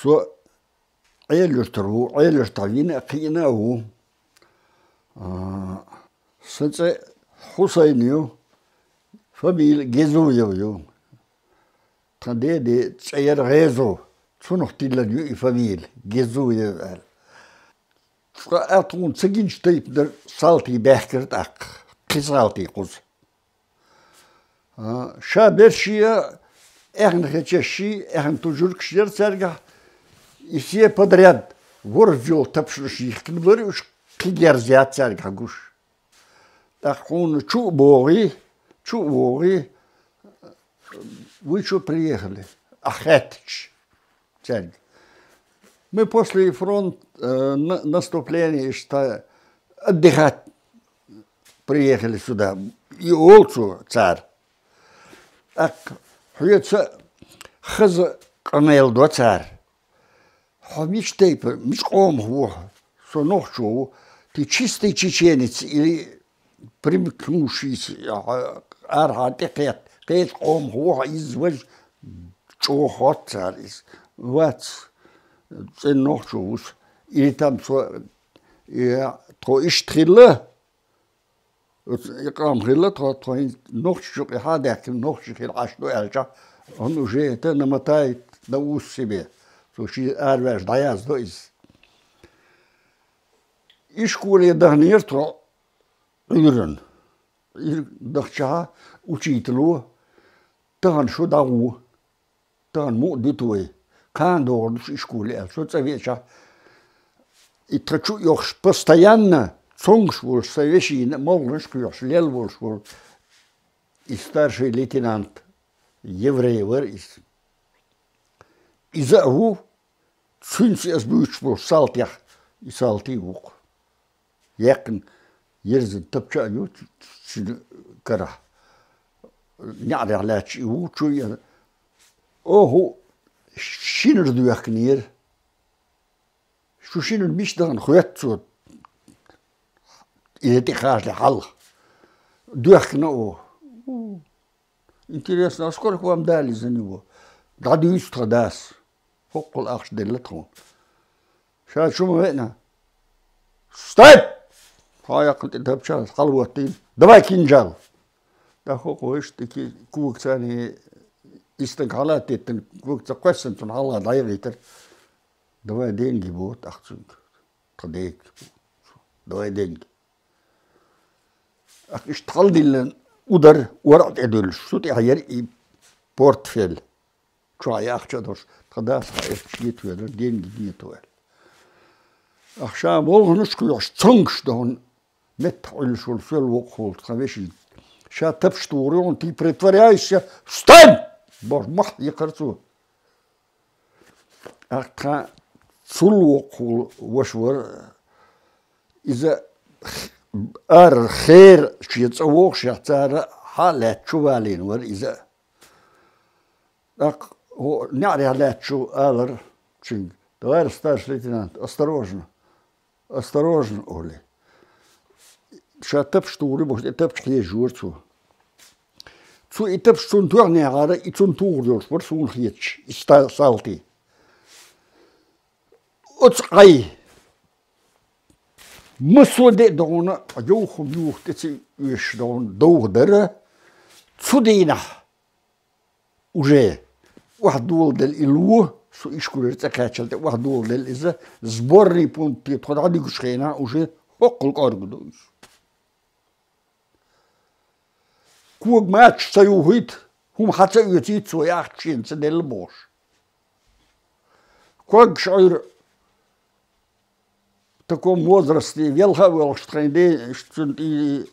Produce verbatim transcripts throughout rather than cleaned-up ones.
Со Ӏелюртара ву, Ӏелюртахь вина а, кхиъна а ву. А, сан цӀе Хьусайн ю, фамилия Гезуев ю. Тхан деда цӀе яра ГӀезов, цунах тиллина ю и фамилия, Гезуев аьлла. Цкъа а тхуна ца гинчу тайпанара салтий баьхкира тӀаккха, кхин салтий кхуза. А, ша берший а, эхна хечешший, эхна тужуркаш яра цаьргахь, и все подряд ворхӀ йолу тапшанаш йихкина бара уьш, кхин герз яц цаьргахь гуш. ТӀаккха хьуна чу а богӀий, чу а вогӀий, вы чё приехали? Ахь хаьттича цаьрга. Мы после фронт, э, на-, наступления, иштта, отдыхать приехали сюда. И олу цо цара. ТӀаккха хьоьца хаза къамел до цара. Хьо мича тайпа, мича къомах ву хьо? Со нохчо ву. Ты чистый чеченец или примкнувшийся, арахьа тӀекхетта, кхечу къомах ву хьо, иза важа чӀогӀа хотту цара иза. Вац, цӀена нохчо ву со. Или там со, э, тхо иштта хилла, оцу и къам хилла тхо, тхо хӀинца нохчашна юкъахь а даьхкина, нохчий хила Ӏаш ду аьлча, он уже это намотает на ус себе. Цо шен араваьлча дӀаяздо иза. Ишколе даханера тхо Ӏуьйранна. Ӏуьйра дахчахьа учитело: «Тахана шу дӀагӀо, тахана мукъа дуьту вай, кхана догӀур ду шу ишколе», — аьлла. Со цӀа веача, и тхан чу а йохуш, постоянно цомгуш волуш, сан вешина а молханаш кхоьхьуш лелла волуш волу и старший лейтенант, еврей вара иза. Иза а ву, цуьнца аса буьйцуш болчу салтех и салтий ву-кх. Яьккхина ерзина тапча а ю цуьнан карахь. НеӀарехь лаьтташ и ву, чу а яра. Оха шинара доьхкинера. Шу шинара мича дахана хоьтту цо, и тӀе хажале хьалха. Доьхкина оха. Интересно, а сколько вам дали за него? ДӀадуьйцу тхан дас. ХӀоккхул ахча делла тхуна. Ша чу ма веана. Стойп! Хьо яккхал тӀе тапча, хьалавоттийна. Давай кинжал! ТӀаккха хӀокхо иштта ки-, когца и стаг хьала а теттина, когца кхоьссина цунна хьалха дӀайгӀийтара. Давай деньги боху тӀаккха цуьнга. Тхан дега. Давай деньги. Ах, иштта хьаладиллина удар, ворхӀ тӀе дуьллуш, цу тӀехь яра и портфель. Чохь яхча а долуш, тхан дас хьан эцча гетавелира, деньги нету аьлла. Ах, ша молханаш кхоьхьуш, цомгуш дохуна, меттах Ӏуьллуш волу соьл воккхахула тхан вешин. Ша тапаш тухур ю хьуна, ты притворяешься, встань! Бохуш, мохь йикхара цо. Ах, тхан цул воккхахула ваша вара, иза ара хера шен цӀа вогӀушехь, цара хьа а лаьцна чу валийна вара иза. ТӀаккха хӀо неӀарехь лаьцна чу алара цуьнга: «Товарищ старший лейтенант, осторожно! Осторожно!» — олий. Ша тапаш тухур ю бохуш, и тапаш хьежора цо. Цо и тапаш цунна тоьхнехьара, и цунна тухур йолуш вара суна хеташ, и ста-, салтий. Оцу къай массо де догӀуна, юха-юха тӀе ца оьшуш догӀуна довха дара, цу дийнахь уже охьадоладелла и ло, со ишколера цӀе кхаьччалла тӀе охьадоладелла иза, сборный пункте тхо дӀадуьгучу хенахь уже хӀоккхул кӀорга ду иза. Кога мачаш ца юхийта, хӀума хьа ца оьцийта, цо яхча шена ца делла бохуш. Когаш Ӏуьйра таком возрасте велха а воьлхуш тхайн ден, цуьнан тӀе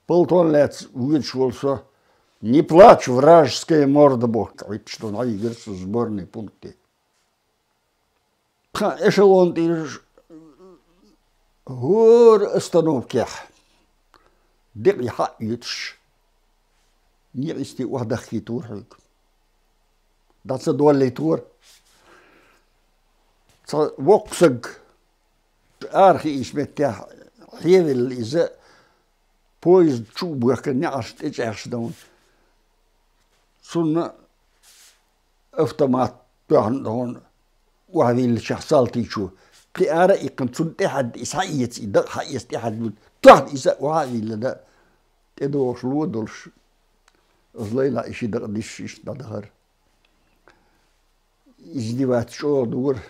полтон лаьцна воьдуш волу со: «Не плачь, вражеская морда», — боху, Ӏуьтташ долу Ӏийгира со сборный пункте. Тхан эшелон тӀера хӀора остановкехь декъий хьаъ йиташ, некъ истий охьадахкийтора хьоьга. ДӀа ца доллийтора. Цхьа воккха саг арахиъначу меттехь хьевелла иза, поезд чу а бохкина, неӀарш тӀечӀаьхьаш довна. Цунна автомат тоьхна довна. охьавиллачахь салтичо, кхиара а иккхина, цунна тӀехьа иза хьаэца, и дакъа хьаэца тӀехьа, тоьхна иза охьа а виллина, тӀедогӀуш ло долуш, иза лайна и ши дакъа дисча иштта дӀадахара. Издеваться чӀогӀа дора.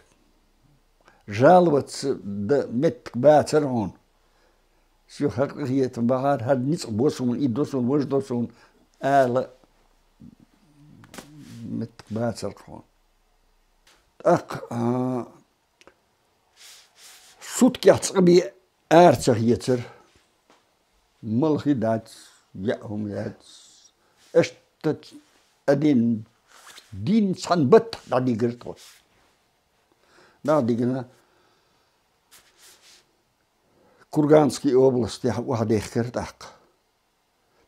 Жаловаться дан меттиг бацара хьуна. Соьга хӀара къинхетам бахьара, хӀара ницкъ бо суна, и до суна, важа до суна ала меттиг бацара хьуна. ТӀаккха, а, суткех цкъа бен ара ца хецара. Мала хи дац, яа хӀума яц. Иштта а дин, дин цхьана баттахь дӀадигира тхо. ДӀадигина, Курганский областехь охьадехкира тӀаккха.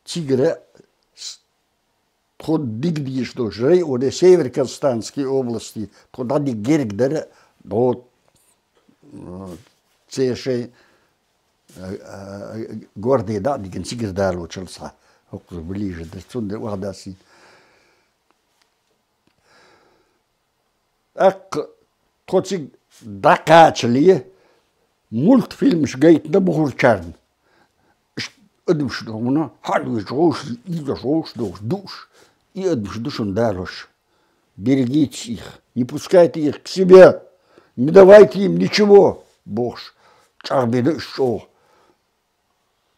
Цигара с-, тхо дигдийш долуш, районе Северо-Казахстанской области, тхо дӀадига герга дара, дӀо, э, церан шайн, э, э, горде дӀа а дигина, цигара далочул схьа, хӀокхуза ближе дара, цундела охьадасийна. ТӀаккха тхо цига дӀакхачале, мультфильмаш гайтина бухарчарна. Ш-, адамаш ду хьуна, хьан везаш вовш, изаш вовш, дохуш, дууш. И адамаш ду шуна далош. Берегитесь их, не пускайте их к себе, не давайте им ничего, бохуш, чӀагӀбина уьш чӀогӀа.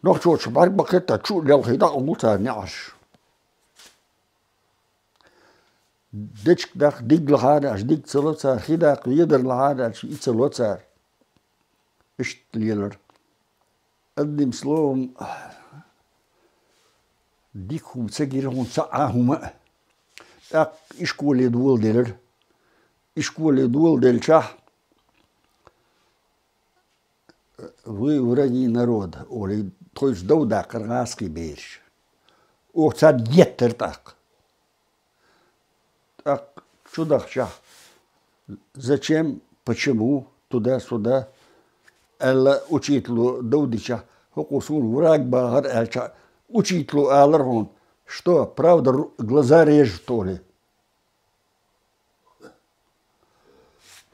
Нохчочух бӀаьрг бакхетта чу а лелхий дӀакъовла цара неӀарш. Дечиг даккха диг лахьара аьлча, диг ца ло цара, хи даккха ведар лахьара аьлча, и ца ло цара. Иштта лелара. Одним словом, дика хӀума ца гира хьуна цхьа а хӀума а. ТӀаккха ишколе доладелира. Ишколе доладелчахь, «Вы враги народа», олий, тхоьца дов даккхара гӀазкхий бераш. Оха царна еттара тӀаккха. ТӀаккха чу дахчахь, «Зачем? Почему? Туда-сюда», аьлла, учитело дов дичахь, хӀокхо суна враг бахара аьлча, учитело алара хьуна: «Что, правда, ру-, глаза режут, что ли?»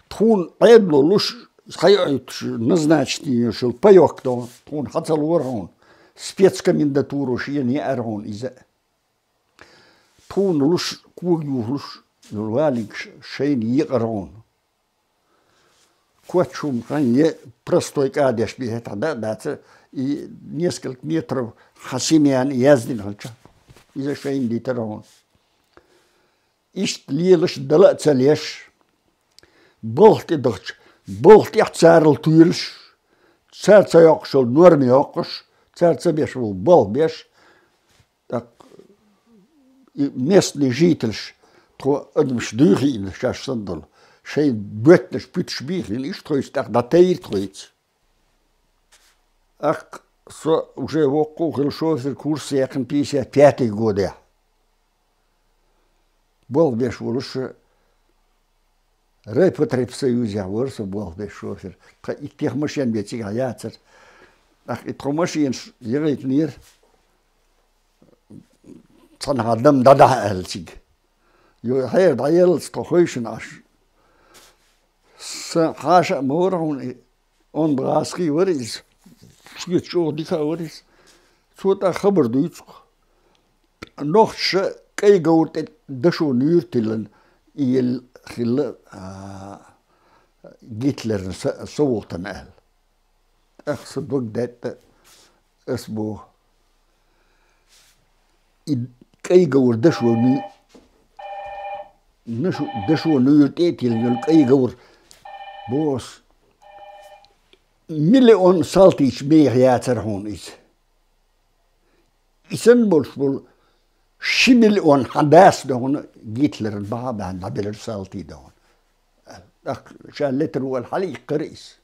Тхуна Ӏедало луш, схьайоуьйтуш, назначить йолуш йолу паёк дан, тхуна хьан ца лора хьуна, спецкомендатуро шена еара хьуна иза. Тхуна луш, кога юхалуш, валинг ш-, шайна екъара хьуна. Коч хӀума хан е простой кӀадеш бен хӀетахь дан а дацара, и несколько метров хьан семьяна яздина хилча, иза шайна дитара хьуна. Иштта лелаш дала а ца леш, балха тӀе дахча, балха тӀехь царал туьйлуш, цара ца йоккхуш йолу норма йоккхуш, цара ца беш волу балха беш, тӀаккха и местный жительш, тхо адамаш дуьйхиъна шаьш санна долу, шайн боьттанаш пуьтуш бийхина, иштта тхоьца тӀаккха дӀатайра тхоьца. ТӀаккха со уже воккха а хилла шофер курс яьккхина пятьдесят пятый годехь. Болх беш волуш, райпотребсоюзехь вара со болх беш шофер. Тхан иттех машен бен цигахь яцара. ТӀаккха и тхо машенаш яхийтинера, цхьанхьа дам дӀадахьа аьлла цига. Йо, хьера дӀаеллалц тхо хевшина Ӏаш. Сан хьаша а ма вара хьуна и, онда гӀазкхий вара иза. Шуьца чӀогӀа дика а вара иза. Цо тӀаккха хабар дуьйцу-кх. Нохчаша кӀайн говра тӀе дашо нуьйр тиллина, и елла хилла, а, Гитлерна са-, совгӀатана аьлла. ТӀаккха сан дог даьтта, ас боху. И кӀайн говра дашо нуьй-, нашу-, дашо нуьйр тӀе а тиллина йолу кӀайн говр, боху ас, миллион салтича меха яцара хьуна иза. И санна болуш болу ши миллион хьан дас дан хьуна Гитлерна бахьа а баьхна дӀабелира салтий дан хьуна. ТӀаккха ша летар ву аьлла хьалаиккхира иза.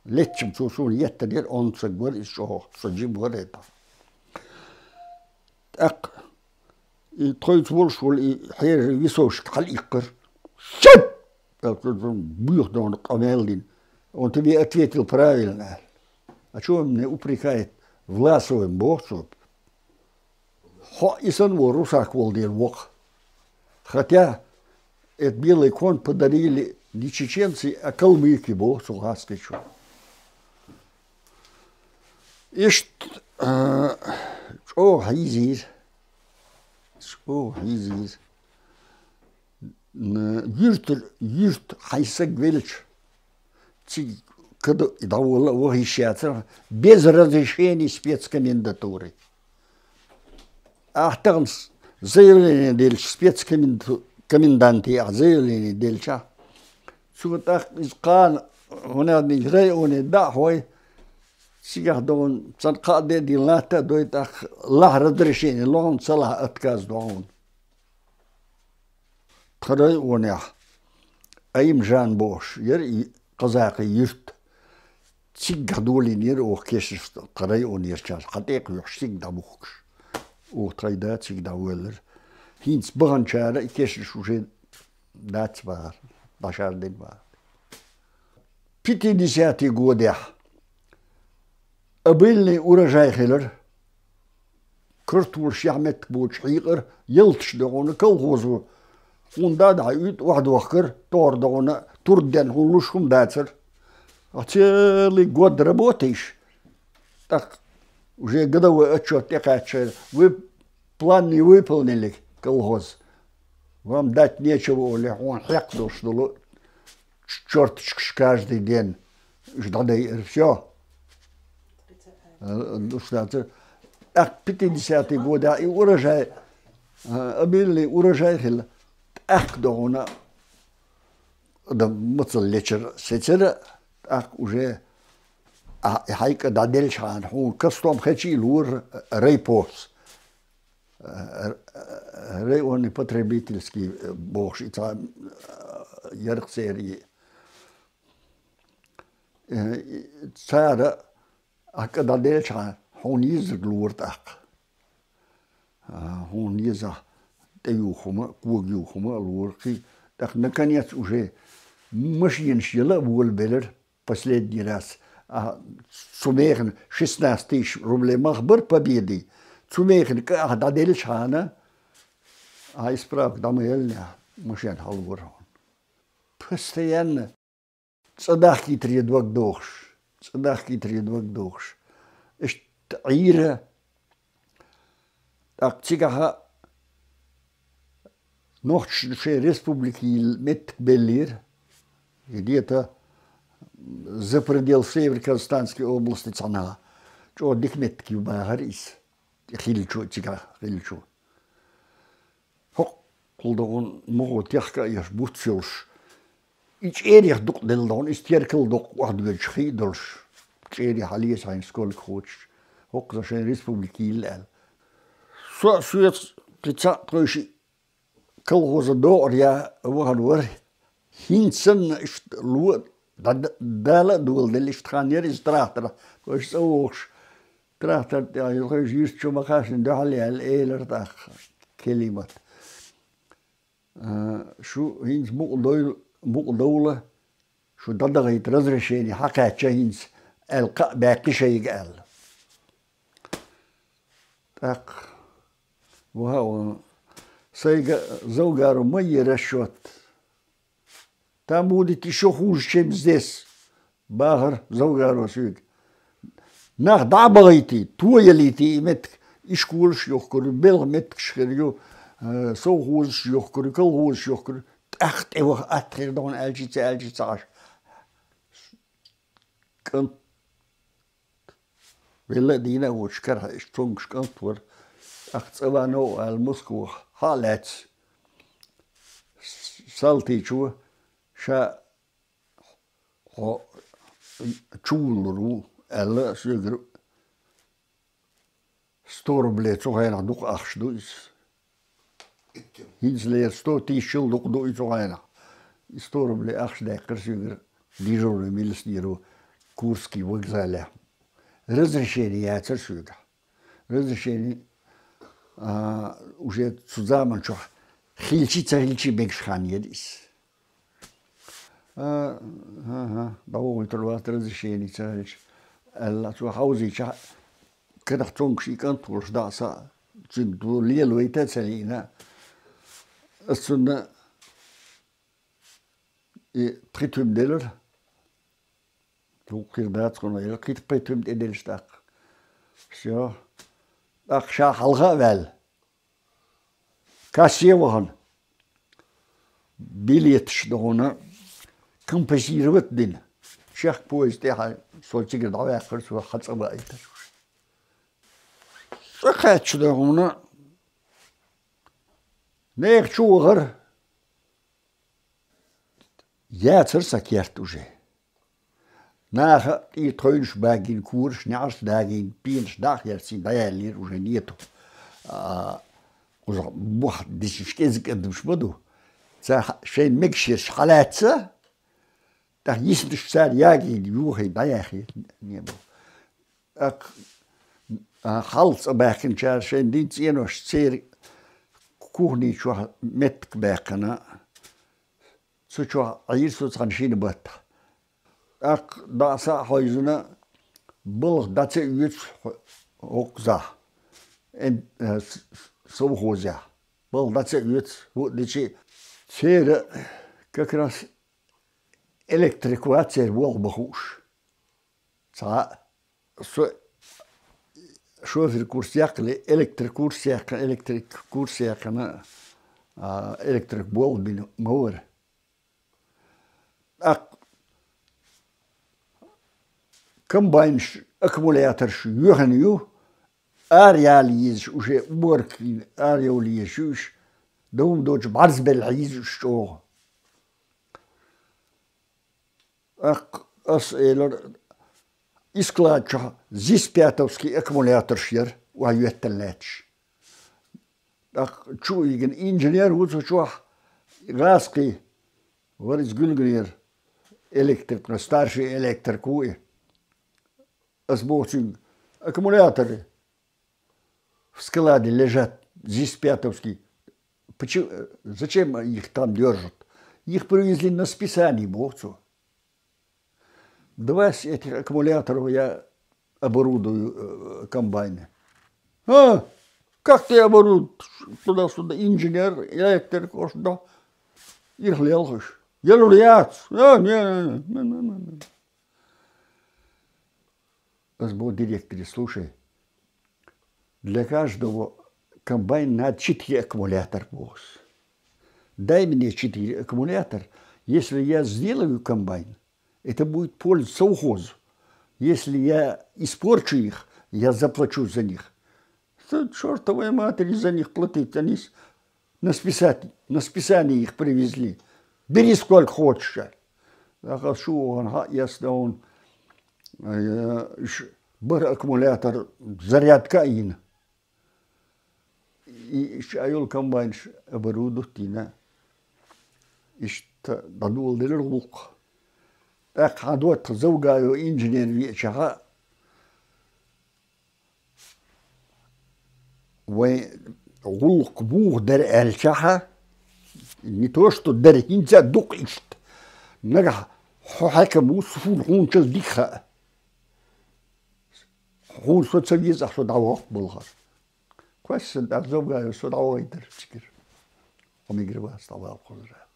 Летча-м цо суна еттанера, онда саг вара иза чӀогӀа, со жима вара хӀетахь. ТӀаккха и тхоьца волуш волу и хьеран весовщик хьалаиккхира. Шат! Буьйху дона къамел дина. Он тебе ответил правильно, аьлла. А чё он мне упрекает? Власовым боху цо. Хьо и санна вон русак волу дела вокху. Хотя это белый кон подарили Не чеченцы, а калмыки бо цу гӀаскхичо. Иштта, а, чӀогӀа хьийзийра. ЧӀогӀа хьийзийра. Н-, юьртар-, юьрт хьайсаг велча, цига када дӀаволла а ваха йиш яцар, без разрешения спецкомендатуры. Ахьа тахана с-, заявление делча, спецкоменд-, коменданте ахьа заявление делча, цо тӀаккха иза кхана, хӀунда аьлча районе дӀа а хьой, цигахь догӀун царна кхаа де а дина латта а дой, тӀаккха лахь разрешение, лохун ца лахь отказ догӀун. Тха районехь Аймжан бохуш яра и казакхий юьрт. Циггахь долийна яра оха кешнаш тха районерчара, хьан тӀекхоьхьуш цига дӀабухкуш. Оха тхайн да цига дӀавоьллира. ХӀинца баханчара и кешнаш уже дац бахара, дӀашардина бахара. Пятидесятый годехь обильный урожай хилар. Картолаш яхь меттиг боцуш хьийкъар, ялташ догӀуна колхозо. Хьуна да а дӀахьуьйту, охьадохкар, тохар догӀуна, турден хьуна луш хӀума дацар. А целый год работаешь, тӀаккха уже годовой отчет тӀекхаьчча, вы план не выполнили, колхоз. Вам дать нечего, олий, хьуна хьекх долуш долу ч-, чёрточкаш каждый день. Уьш дӀадайира, всё. Э, ну, что это? ТӀаккха пятидесятый года и урожай, э, обильный урожай хилла. ТӀаккха догӀуна, да, мацалла лечара, сецара, тӀаккха уже, а, хьайкъа дӀаделчхьана, хьуна кастом хечи лур райпос. Э, э, районный потребительский, э, бохуш, и цхьа, э, ярх церий. Э, и цара, ахь кӀа дӀаделчхьана, хьуна йиззиг лора тӀаккха. А, хьуна еза тӀе юхума, кога юхума а лора кхин. ТӀаккха, наконец, уже машинаш яла а волабелира. Последний раз, а, цу механа шестнадцать тысяч рублей мах бара Победы. Цу механа кӀа ахь дӀаделчхьана, а, и справка дӀа ма еллинехь, машен хьалавора хьуна. Постоянно цӀа дахкийтаре дог дохуш, цӀа дахкийтаре дог дохуш. Иштта Ӏийра, тӀаккха цигахьа нохчашна шайн республика йилла меттиг беллера, где-то за предел Северо-Казахстанской области цхьанхьа. ЧӀогӀа дика меттиг ю бахара иза, хиллачо, цигахь хиллачо. ХӀокхул догӀун мугӀо техка а еш буц йолуш, и чӀерех дукъ делла догӀун, и стеркал доккха охьадоьдуш хи а долуш, чӀере хьалъеса хьайна сколько хочешь, хӀокхуза шайн республика йилла аьлла. Со а соьца кхин цхьаъ тхойши колхоза докъар я вахана вара. ХӀинца санна иштта ло, да-, да-, дала а доладелла иштта хан яра иза трактор, тхойши цӀа вогӀуш. Трактор тӀехь йолхуьйша юьртачу ма-кхашна дуьхьал яьлла, элира тӀаккха Келимат. А, шу хӀинца мукъа дойла, мукъа довла, шу дӀадахийта разрешение хьакхаьчча хӀинца, аьлла, кхаъ баьккхи шайга аьлла. ТӀаккха, ваха а ван, сайга Завгаро ма е расчет. Там будет ещё хуже, чем здесь, бахара Завгаро соьга. Нах дӀа а бахийтий, тоялийтий и меттиг, и школаш йохкур ю, белхан меттигаш хир ю, э, совхозаш йохкур ю, колхозаш йохкур ю, тӀаккха тӀеваха атта хир ду хьуна аьлчи ца аьлчи ца Ӏаш. КӀант велла а дийна а воцуш карахь иштта цуьнгаш кӀант вара. ТӀаккха цӀа ван новкъа аьлла Москвахь хьа а лаьцна, салтичо ша хьо чувуллур ву аьлла, соьгара сто рублей цу хенахь дукха ахча ду иза. ХӀинцалера сто тысячал дукха ду и цу хенахь. И сто рублей ахча даьккхира соьгара дежурный милиционеро Курский вокзалехь. Разрешение яцара соьгахь. Разрешение, а, уже цу заманчохь хилчи ца хилчи мегаш хан яра иза. А, ага, дӀавохуьйтур вац разрешение ца хилча, аьлла, цо хьовзийча, карах цуьнгаш и кӀант волуш дӀа а са, цуьнга ду лелавайта а ца лиъна. Ас цунна И пхи туьма делира. Дукха хир дац хьуна, яра кхин пхи туьма тӀеделча тӀаккха. Всё. ТӀаккха ша хьалха а ваьлла. Кассе а вахана. Билеташ догӀуна компенсировать дина. Чехка поезд тӀехьа со цигара дӀаваьккхира, со хьацӀа баийтар. ЦӀа кхаьчча догӀуна. Нехан чу вахара. Яцар са керт уже. Наха тӀе тхойнаш багийна, кораш, неӀарш дагийна, пенаш дӀа а херцийна, дӀаяьллера уже нету. А, кхузахь бохь дисиш кӀезиг адамаш ма ду. Цара шайн мегаш ерш хьалаьцна, тӀаккха йиснаш цара ягийна, юхайна, дӀаяхийна, не бу. ТӀаккха, а, хьалха цӀа баьхкинчара шайн дин цӀенош церан кухни чохь меттиг баьккхина. Цу чохь Ӏийра со цхьана шина баттахь. ТӀаккха дӀа а схьа а хьовзийна, балха дӀа ца оьцу хӀокхузахь, эн-, э, с-, с-, совхозехь. Балха дӀа ца оьцу, хӀуъа дичи. Церан как раз электрик вац церан болх бан хууш. Цхьа а. Со шофер курс яьккхина, электрик курс яьккхина, электрик курс яьккхина, а, электрик болх бина ма вара. ТӀаккха комбайнаш, аккумуляторш йоьхна ю, ара яла езаш, уже уборка йина, ара йовла езаш ю уьш, дан хӀума доцуш бӀарзбелла хьийза уьш чӀогӀа. ТӀаккха ас элира, и склад чохь зис пятовский аккумуляторш яра, охьа йоьттина лаьтташ. ТӀаккха чу а йигина инженер ву цу чохь, гӀазкхий, вара иза гуьлганера электрик, старший электрик ву и. Ас боху цуьнга: «Аккумуляторы в складе лежат, зис пятовский. Почему, э, зачем их там держат?» «Их привезли на списание», — боху цо. «Два с этих аккумуляторов я оборудую, э, комбайны». «А, как ты оборудуешь?» Туда-сюда инженер, электрик, ош да. Ирх лелхаш. Елур яц. А, не, не, не, не, не, не. Ас боху директоре: «Слушай, для каждого комбайна надо четыре аккумулятора», — боху ас. «Дай мне четыре аккумулятора. Если я сделаю комбайн, это будет польза совхозу. Если я испорчу их, я заплачу за них». «Да чёртовой матери за них платить, они с-, на списать, на списание их привезли. Бери сколько хочешь». ТӀаккха шу вахана хьаэцна хьуна, э, ш-, бара аккумулятор, зарядка а йина. И ша йолу комбайнаш оборудовать йина. Иштта дӀадоладелира гӀуллакх. ТӀаккха хьан доттагӀа Завгаев инженер веачахьа, вайн гӀуллакх буха дара аьлчахьа, не то что дара, хӀинца а ду-кх иштта. Нагахь хьо хьаькам ву, суна хьуначул дика хаьа. Хьуна со ца веза, ахь со дӀавохку балхара. Кхоьссина тӀаккха Завгаев со дӀавахийтира цигара. Хьо мегар вац дӀавала кхузара.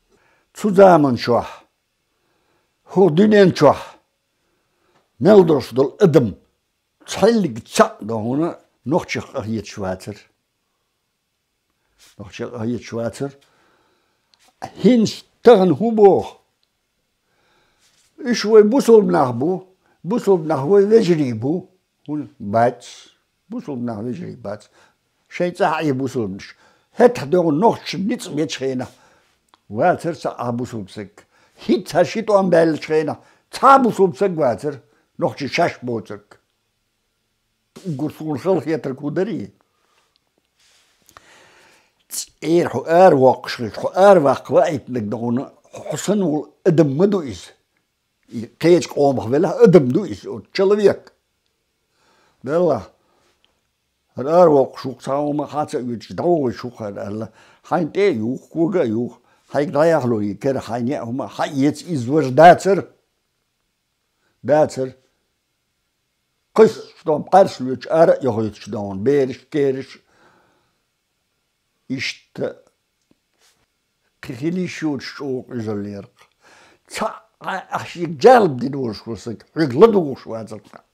Цу заман чохь, хӀокху дуьнен чохь мел долуш долу адам цхьаьллиг цхьаъ дан хӀуна нохчех къахеташ вацара. Нохчех къахеташ вацара. ХӀинца тахана хӀун боху? Уьш вай бусулба нах бу, бусулба нах вай вежарий бу. ХӀунда бац? Бусулба нах вежарий бац. Шайн цӀахь Ӏе бусулбанаш. ХӀетахь догӀу нохчаша ницкъ бечу хенахь вацара цхьа а бусулба саг. ХӀинца цхьа ши тӀом баьллачу хенахь цхьа а бусулба саг вацара, нохчий шаьш боцург. Уггар суна халахетарг хӀун дарий? ЦӀера хьо ара воккхуш хилча, хьо ара ваккха ваийтинарг догӀуна, хьо санна волу адам ма ду иза. И кхечу къомах велахь, адам ду иза, оцу человек. Делахь, хӀара ара воккхуш ву-кх цхьа хӀума, хьан ца оьцуш, дӀавогӀуш ву-кх хӀара аьлла, хьайна тӀе а юху, кога а юху, хьайга дӀаяхало и кара, хьайна яа хӀума, хьаэца иза важа дацара. Дацара. Кхуьссуш догӀу къаьршалла йоцуш, ара а йохуьйтуш догӀу, бераш, кераш. Иштта кхин хила йиш йоцуш чӀогӀа къуьжаллера-кх. Ца, ахьа шийга жалоб дина волуш ву саг, хьоьга ладугӀуш вацара тхан.